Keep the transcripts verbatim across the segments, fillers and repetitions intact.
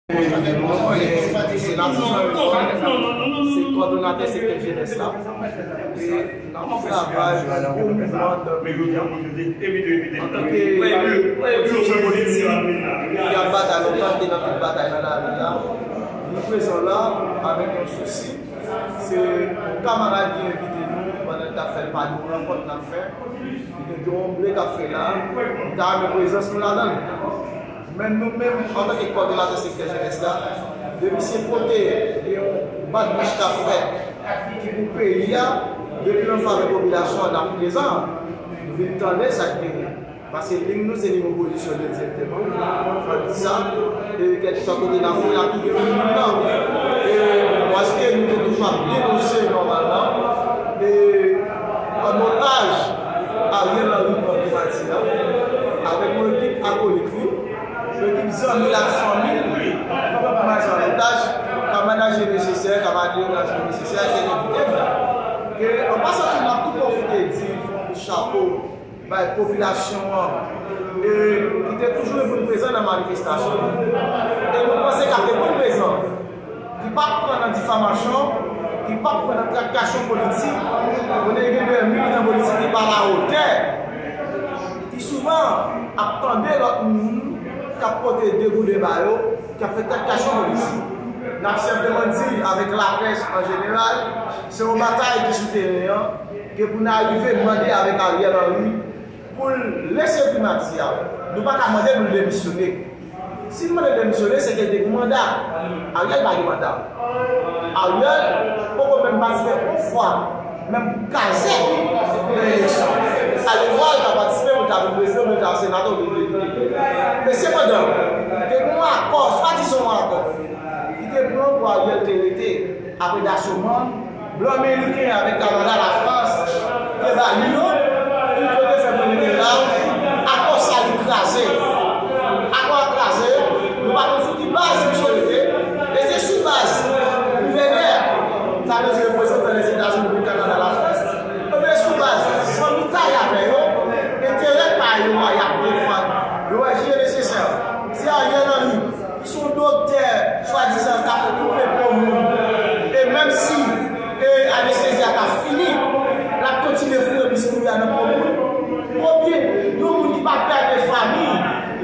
Se Latou Jean Ricard, se kòdonatè sektè jenès la. E n ap travay pou mouvman nan peyi a. Antanke politisyen politik ki ap batay lontan, ki te nan tout batay nan lari a, nou prezan la avèk yon sousi. Se yon kamarad ki envite nou pandan l t ap fè l pale yon rankont n ap fè. Li gen yon ble k ap fè la. Li ta renmen prezans nou ladan l. Men nou menm, antanke kòdonatè sektè jenès la, depi se pote yon badbouch k ap fèt ki pou peyi a, depi l an favè popilasyon an, n ap prezan. Nou vin tande sa k te gen. Paske liy nou se liy opozisyon direkteman. Fò n di sa. E kèlkeswa kote n ap voye, n ap touye moun nan. E paske nou te toujou ap denonse nòmalman. E an otaj Ariel Henry pran primati a, avèk yon ekip akolit li, yon ekip zanmi l ak fanmi li, pran primati an otaj, k ap mande aje nesesè, k ap mande aje nesesè, ke n envite l. Ke an pasan tou, n ap tou pwofite di, fè yon kout chapo bay popilasyon an, e ki te toujou reponn prezan nan manifestasyon. E nou panse k ap reponn prezan. Ki p ap pran nan difamasyon, ki p ap pran nan traktasyon politik, kote gen de militan politik ki pa alawotè, ki souvan ap tande lòt moun k ap pote deboule ba yo, k ap fè traktasyon politik. N ap senpleman di, avèk laprès an jeneral, se yon batay ki sou teren an, ke pou n arive mande avèk Ariel Henry pou l lese primati a. Nou pa ka mande pou l demisyone. Si l mande demisyone, se ke l te gen manda. Ariel pa gen manda. Ariel poko menm patisipe yon fwa, menm pou kazèk, nan eleksyon. Alevwa l ta patisipe pou l ta vin prezidan, pou l ta senatè oubyen depite. Men sepandan, te gen yon akò, swadizan yon akò, ki te pran pou Ariel te rete apre daso manm blan meriken avèk Kanada, Lafrans te ba li yo, tout kote fè pou mete la, akò sa li kraze. Akò a kraze, nou pa konn sou ki baz misye rete, e se sou baz gouvènè, sa vle di reprezantan Lèzetazini pou Kanada, Lafrans, ebyen sou baz fanmi tay avè yo, enterè pa yo a y ap defann. Yo wè je nesesè. Se Ariel Henry ki se yon doktè swadizan k ap koupe po moun, e menm si e anestezi a ta fini, l ap kontinye foure bistouwi a nan po moun. Oubyen yon moun ki pa pèdi fanmi,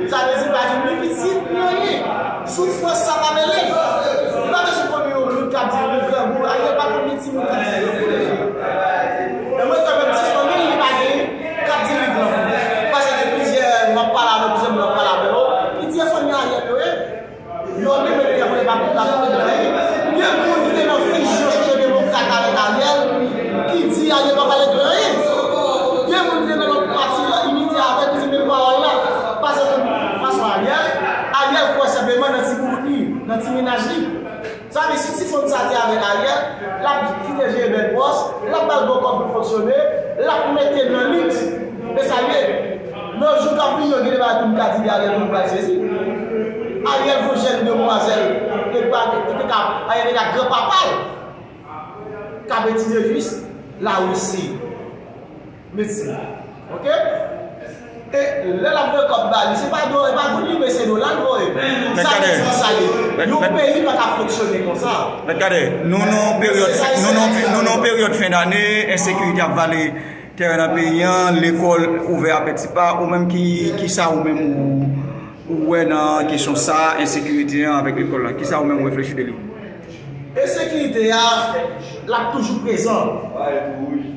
sa vle di pa jwenn ni pitit ni anyen. Soufrans sa pa mele l. Li pa bezwen konn yon moun k ap di li grangou, Ariel pa konn ni timoun k ap di li grangou deja. E mwen kanmenm ti fanmi l li pa genyen k ap di li grangou. Paske gen plizyè, m ap pale avè plizyè moun, m ap pale avè yo, ki di e fanmi Ariel yo ye. Yo menm yo deja konnen pa pou ta konnen anyen. Gen moun ki te nan fizyon Sosyo Demokrat avèk Ariel, ki di Ariel pa pale de anyen. Gen moun ki te nan lòt pati yo imite avèk, ki di menm pawòl la. Paske fason Ariel, Ariel kwè senpleman nan ti group li, nan ti mennaj li. Sa vle si ti fanm sa te avèk Ariel, l ap kite jere bèl pòs, l ap ba l bon kòb pou l fonksyone, l ap mete l nan liks. E sa l ye. Nan jou k ap vini yo, gen de bagay tou m ka di de Ariel pou nou pral sezi. Ariel gon jèn demwazèl, e pa, ki te ka, Ariel te ka granpapa l, k ap etidye jis Larisi. Medsin. Oke? E lè l ap voye kòb ba li, se pa do, e pa goud li voye, se dola l voye. Sa vle di sa ye. Yon peyi pa ka fonksyone konsa. Mèt Kadè, nou nan yon peryòd, nou nan, nou nan yon peryòd fen dane, ensekirite ap vale teren nan peyi an, lekòl ouvè a peti pa, ou menm ki, ki sa ou menm ou, ou wè nan kesyon sa, ensekirite an avèk lekòl la, ki sa ou menm ou reflechi de li? Ensekirite a, l ap toujou prezan.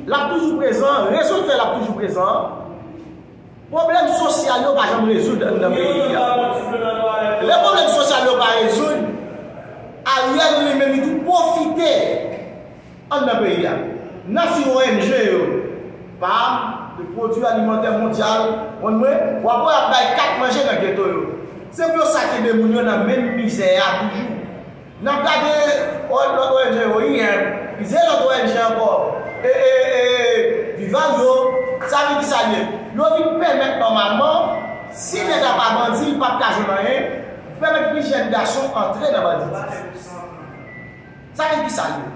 L ap toujou prezan, rezon k fè l ap toujou prezan, pwoblèm sosyal yo pa janm rezoud anndan peyi a. Lè pwoblèm sosyal yo pa rezoud, Ariel li menm li tou pwofite anndan peyi a. Nan si O N G yo, pam, de pwodui alimantè mondyal, konn mwen, w ap wè y ap bay kat manje nan geto yo. Se pou yo sa kenbe moun yo nan menm mizè a toujou. N ap gade o-, lòt O N G yo, I M, plizyè lòt O N G ankò, e, e, e, Viva Rio, sa vin ki sa l ye? Yo vin pèmèt nòmalman, si nèg la pa bandi, li p ap ka jwenn anyen, pèmèt plis jèn gason antre nan banditis. Sa vin ki sa l ye?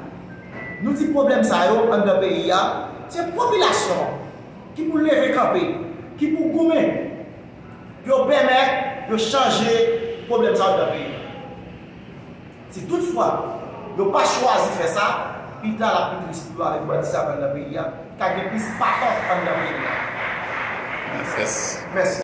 Nou di pwoblèm sa yo anndan peyi a, se popilasyon an ki pou leve kanpe, ki pou goumen pou yo pèmèt yo chanje pwoblèm sa yo nan peyi a. Si toutfwa yo pa chwazi fè sa, pita l ap pi tris pou yo avèk bandi sa k anndan peyi a, ka gen plis patòt anndan peyi a. Mèsi.